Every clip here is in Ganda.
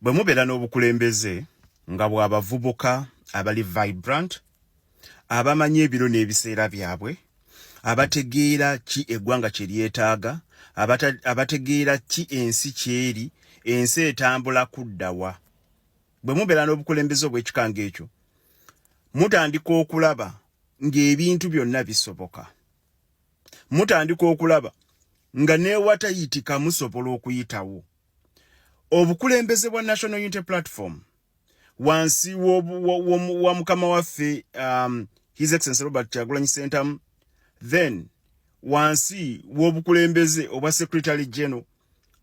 Bwe mubeera n'obukulembeze nga bw'abavubuka abali vibrant, abamanyi ebiro n'ebiseera byabwe, abategeera ki eggwanga kye lyetaaga, abategeera ki ensi kyeri, ensi etambula kuddawa. Bwe mubeera n'obukulembeze obw'ekika ng'ekyo, mutandika okulaba ng'ebintu byonna bisoboka. Mutandika okulaba nga n'ewatayitika musobola okuyitawo. Obukulembeze bwa National Unity Platform wansi wa mukama waffe His Excellency Robert Kyagulanyi Ssentamu, then wansi w'obukulembeze obwa Secretary General,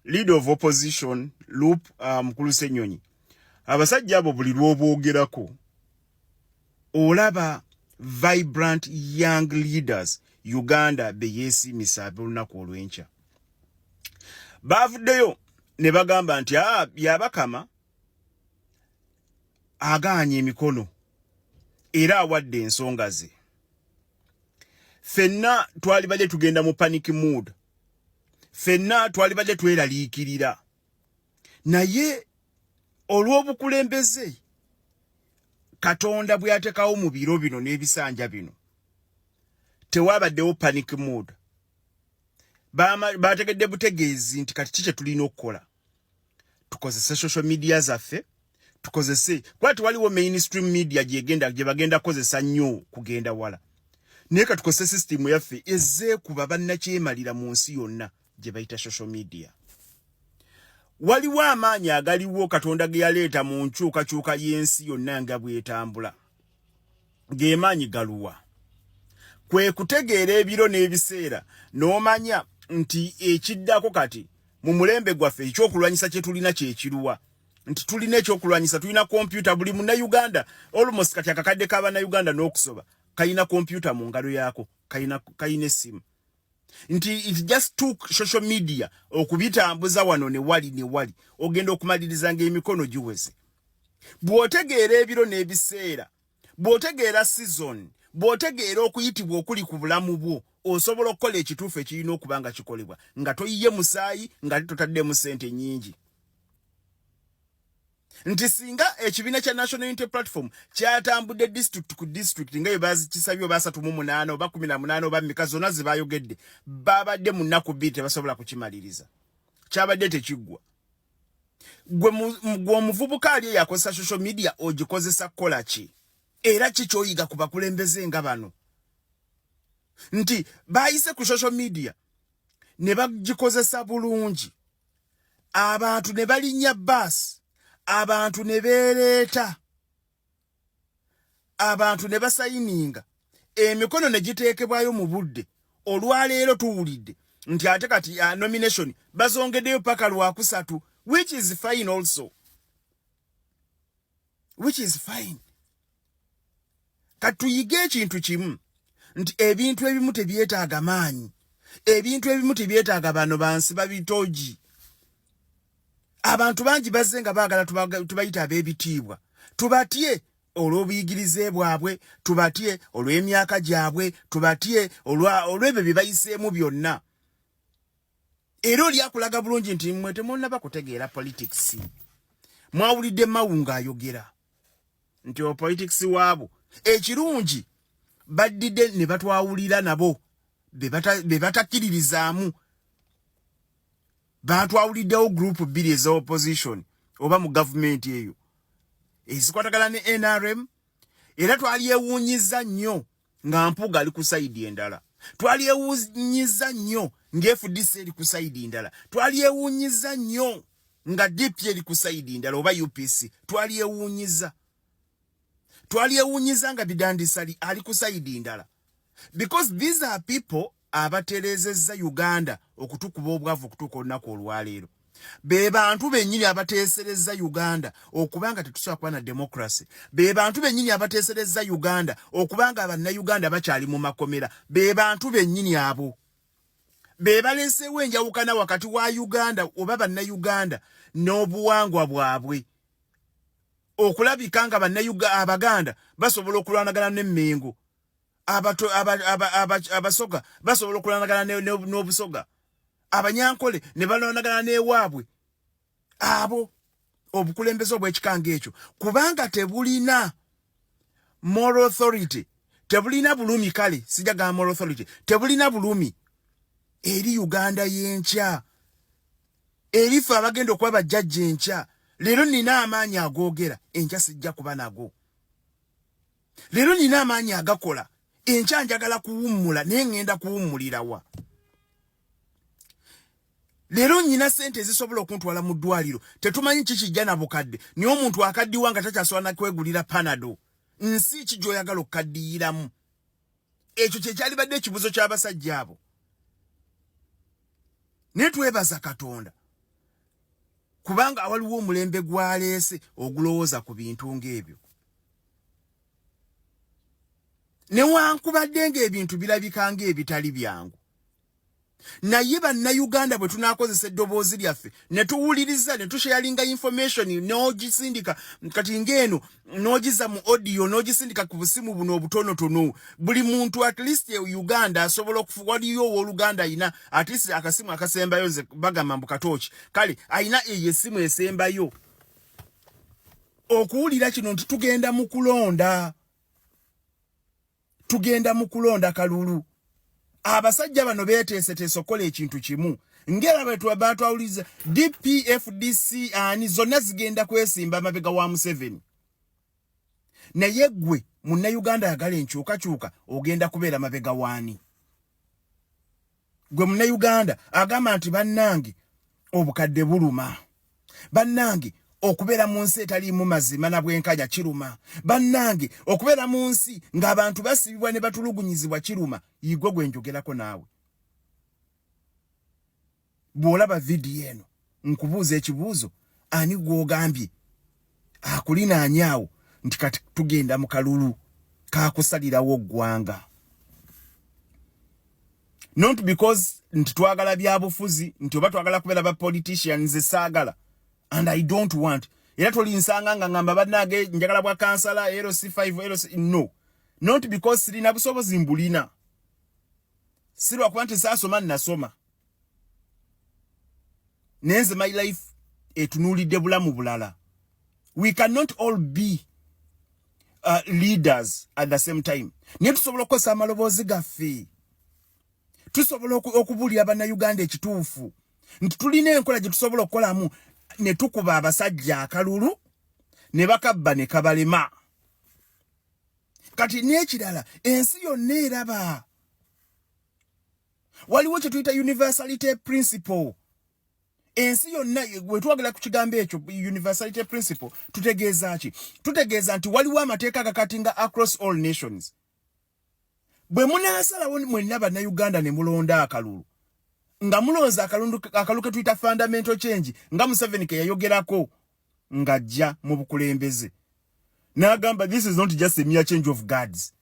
Leader of Opposition LOP, Mukulu Ssenyonyi, abasajja abo buli lw'obwogerako olaba vibrant young leaders Uganda be yeesiimisa ab'olunaku olw'enkya. Baavuddeyo ne bagamba nti aa Byabakama agaanye emikono era awadde ensonga ze. Ffenna twalibadde tugenda mu panic mood, ffenna twalibadde tweraliikirira, naye olw'obukulembeze Katonda bwe yateekawo mu biro bino n'ebisanja bino, tewabaddewo panic mood. Bategedde butegeezi nti kati ki kye tulina okukola? Tukozese social media zaffe, tukozese kuba tewaliwo mainstream media gyegenda gye bagenda kukozesa nnyo kugenda wala, naye katukozese system yaffe ezzeekuba bannakyemalira mu nsi yonna gye bayita social media. Waliwo amaanyi agaliwo Katonda ge yaleeta mu nkyukakyuka y'ensi yonna nga bw'etambula. G'emaanyi galuwa? Kwe kutegeera ebiro n'ebiseera n'omanya nti ekiddako kati mu mulembe gwaffe ekyokulwanyisa kye tulina kyekiruwa, nti tulina ekyokulwanyisa, tulina kompyuta. Buli Munnayuganda almost kati akakadde k'Abannayuganda n'okusoba kalina kompyuta mu ngalo yaako, kalina essimu, nti it just took social media okubitambuza wano ne wali ne wali, ogenda okumaliriza ng'emikono giweze. Bw'otegeera ebiro n'ebiseera, bw'otegeera season, bw'otegeera okuyitibwa okuli ku bulamu bwo, osobola okukola ekituufu ekirina okuba nga kikolebwa nga toyiye musaayi, nga totaddemu ssente nnyingi. Nti singa ekibiina kya National Unity Platform kyatambudde district ku district nga bwe bazikisabye, oba 38 oba 18 oba mmeka zonna ze bayogedde, babadde mu nnaku 2 tebasobola kukimaliriza, kyabadde tekiggwa. Gwe omuvubuka ali eyakozesa social media, ogikozesa kukola ki? Era ki kyoyiga ku bakulembeze nga bano nti bayise ku social media ne bagikozesa bulungi, abantu ne balinnya baasi, abantu ne beereeta, abantu ne basayininga, emikono ne giteekebwayo mu budde? Olwaleero tuwulidde nti ate kati nomination bazongeddeyo paka Lwakusatu, which is fine also, which is fine. Katuyige ekintu kimu nti ebintu ebimu tebyetaaga maanyi, ebintu ebimu tebyetaaga bano bansi babitogi. Abantu bangi bazze nga baagala tubayita ab'ebitiibwa, tubatye olw'obuyigirize bwabwe, tubatye olw'emyaka gyabwe, tubatye olw'ebyo bye bayiseemu byonna. Era oli akulaga bulungi nti mmwe temunnaba kutegeera politics. Mwawulidde Mawu ng'ayogera nti opolitics waabo ekirungi baddidde ne batwawulira nabo be batakkiririzaamu. Batwawuliddewo group bbiri eza opposition oba mu gavumenti eyo ezikwatagana ne NRM. Era twalyewuunyiza nnyo nga Mpuuga ali ku side endala, twalyewuunyiza nnyo nga FDC eri ku side ndala, twalyewuunyiza nnyo nga DP eri ku side ndala oba UPC, twalyewuunyiza nga Bidandi Ssali ali ku side ndala, because these are people abatereezezza Uganda okutukuba obwavu okutuuka olunaku olwaleero. Be bantu bennyini abateeserezza Uganda okubanga tetusobola kuba na democracy. Be bantu bennyini abateeserezza Uganda okubanga Abannayuganda bakyali mu makomera. Be bantu bennyini abo be baleeseewo enjawukana wakati wa Uganda oba Bannayuganda n'obuwangwa bwabwe, okulabika nga Bannayuga Abaganda basobola okulwanagana n'Emmengo, Abasoga basobola okulwanagana n'Obusoga, Abanyankole ne balwanagana n'ewaabwe. Abo Obukulembeze obw'ekika ng'ekyo, kubanga tebulina moral authority, tebulina bulumi, kale sijja gamba moral authority, tebulina bulumi eri Uganda y'enkya, eri ffe abagenda okuba bajjajja enkya. Leero nina amaanyi agoogera, enkya sijja kuba nago. Leero nina amaanyi agakola, enkya njagala kuwummula, naye ŋŋenda kuwummulirawa? Leero nyina sente ezisobola okuntwala mu ddwaliro, tetumanyi kikijja na bukadde, naye omuntu akaddiwa nga takyasobola nakwegulira Panado. Nsi ki gy'oyagala okukaddiyiramu? Ekyo kyekyalibadde ekibuzo ky'abasajja abo. Naye twebaza Katonda kubanga awaliwo omulembe gwaleese ogulowooza ku bintu ng'ebyo, newankubadde ng'ebintu birabika ng'ebitali byangu. Naye Bannayuganda, bwe tunaakozesa eddoboozi lyaffe ne tuwuliriza ne tusharinga information, n'ogisindika kati ng'eno, n'ogiza mu audio, n'ogisindika ku busimu buno obutonotono, buli muntu at least e Uganda asobola okufu. Waliyo owooluganda ayina at least akasimu akasembayo, nze bagamba mbu katooki, kale ayina eyo essimu esembayo, okuwulira kino nti tugenda mu kulonda, tugenda mu kulonda kalulu. Abasajja bano beeteeseteese okukola ekintu kimu, ngera bwe batwawuliza DPFDC, ani zonna zigenda kwesimba mabega wa Museveni. Naye ggwe Munnayuganda ayagala enkyukakyuka, ogenda kubeera mabega waani? Gwe Munnayuganda agamba nti bannange, obukadde buluma, bannange, okubeera mu nsi etaliimu mazima na bwenkanya kiruma, bannange, okubeera mu nsi ng'abantu basibibwa ne batulugunyizibwa kiruma, yigwe gwe njogerako naawe. Bw'olaba vidiyo eno, nkubuuza ekibuuzo: ani gw'ogambye akulinaanye awo nti kati tugenda mu kalulu kakusalirawo ggwanga? Not because nti twagala byabufuzi, nti oba twagala kubeera ba politicians. Saagala and I don't want, era tolinsanga nga ngamba bannange njagala bwa kansala, LC5, LC. No, not because sirina busobozi, mbulina. Si lwakuba nti saasoma, nasoma, naye nze my life etunuulidde bulamu bulala. We cannot all be leaders at the same time, naye tusobola okukozesa amaloboozi gaffe, tusobola okubuulira Bannayuganda ekituufu nti tulina enkola gye tusobola okukolamu ne tukuba abasajja akalulu ne bakabba ne kabalema. Kati n'ekirala, ensi yonna eraba waliwo kye tuyita universality principle. Ensi yonna bwe twagala ku kigambo ekyo universality principle, tutegeeza ki? Tutegeeza nti waliwo amateeka agakatinga across all nations. Bwe munaasalawo mwenna Bannayuganda ne mulonda akalulu, nga mulonze akalulu ke tuyita fundamental change, nga Museveni ke yayogerako ng'ajja mu bukulembeze n'agamba, "This is not just a mere change of guards."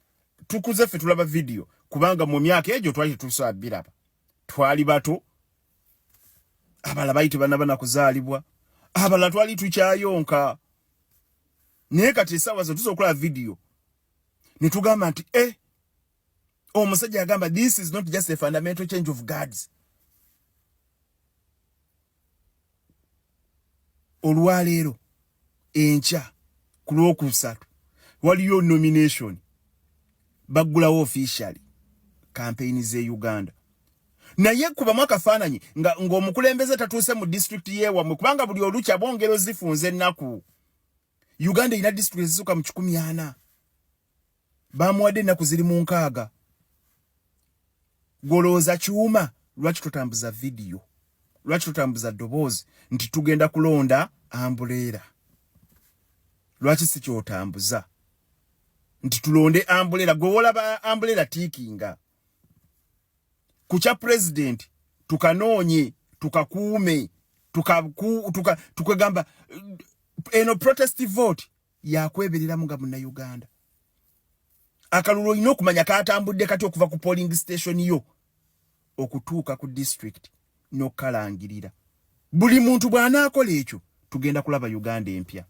Tukuze ffe tulaba vidiyo, kubanga mu myaka egyo twali tetusobola biraba, twali bato, abalala bali tebanaba nakuzaalibwa, abalala twali tukyayonka. Naye kati essaawa zo tusobola okulaba vidiyo ne tugamba nti e omusajja yagamba, "This is not just a fundamental change of guards." Olwaleero, enkya ku Lwokusatu, waliyo nomination, baggulawo officially campaign ze Uganda. Naye kubamu akafaananyi ng'omukulembeze tatuuse mu disitulikiti yeewammwe, kubanga buli olukya bwongera ozifunza ennaku. Uganda erina disitulikiti ezisukka mu 400, bamuwadde ennaku ziri mu 60. Golowooza kyuma, lwaki totambuza vidiyo? Lwaki totambuza ddoboozi nti tugenda kulonda umbrella? Lwaki si kyotambuza nti tulonde umbrella? Gwe wolaba umbrella tickinga ku kya pulezidenti, tukanoonye, tukakuume, tukagamba eno protest vote yakwebereramu nga Munnayuganda. Akalulu olina okumanya katambudde kati okuva ku polling station yo okutuuka ku district n'okukalangirira. Buli muntu bw'anaakola ekyo, tugenda kulaba Uganda empya.